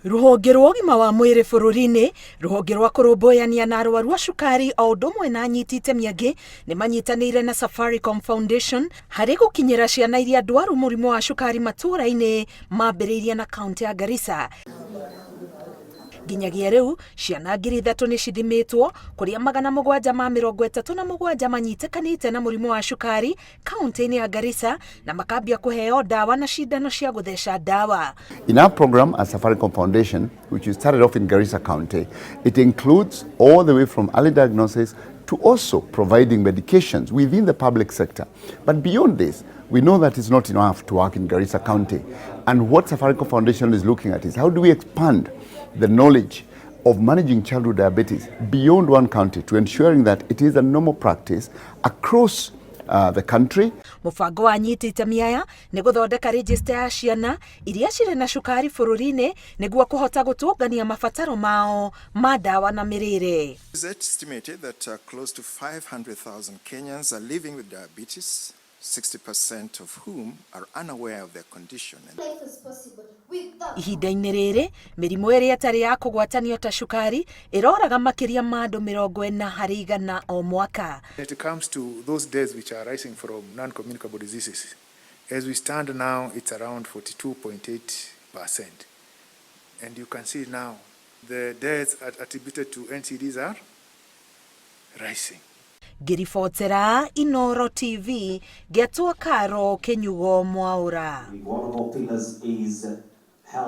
Rũhonge rwa ũgima wa mwĩrĩ bũrũri-inĩ, rũhonge rwa kũrũmbũyania na arwaru a cukari o ũndũ ũmwe na anyiti itemi angĩ nĩ manyitanĩire na Safaricom Foundation harĩ gũkinyĩra ciana iria ndwaru mũrimũ wa cukari matũũra-inĩ mambĩrĩirie na kaunti ya Garissa. Nginyagia rĩu ciana 3000 nĩ cithimĩtwo kũrĩa 737 manyitĩkanĩte na mũrimũ wa cukari kaunti-inĩ ya Garissa na makambia kũheo ndawa na cindano cia gũtheca ndawa. In our program at Safaricom Foundation, which we started off in Garissa County, it includes all the way from early diagnosis to also providing medications within the public sector. But beyond this, we know that it's not enough to work in Garissa County. And what Safaricom Foundation is looking at is how do we expand the knowledge of managing childhood diabetes beyond one county to ensuring that it is a normal practice across the country. Mũbango wa anyiti itemi aya nĩ gũthondeka register ya ciana iria cirĩ na cukari bũrũri-inĩ nĩguo kũhota gũtũngania mabataro mao ma ndawa na mĩrĩre. It's estimated that close to 500,000 Kenyans are living with diabetes, 60% of whom are unaware of their condition. Ihinda-inĩ rĩrĩ mĩrimũ ĩrĩa ĩtarĩ ya kũgwatanio ta cukari ĩroraga makĩria ma andũ 40% o mwaka. When it comes to those deaths which are arising from non-communicable diseases, as we stand now, it's around 42.8%. And you can see now the deaths attributed to NCDs are rising. Ngĩribotera Inoro TV ngĩatwo Karo Kĩnyugo Mwaũra. One of our pillars is health.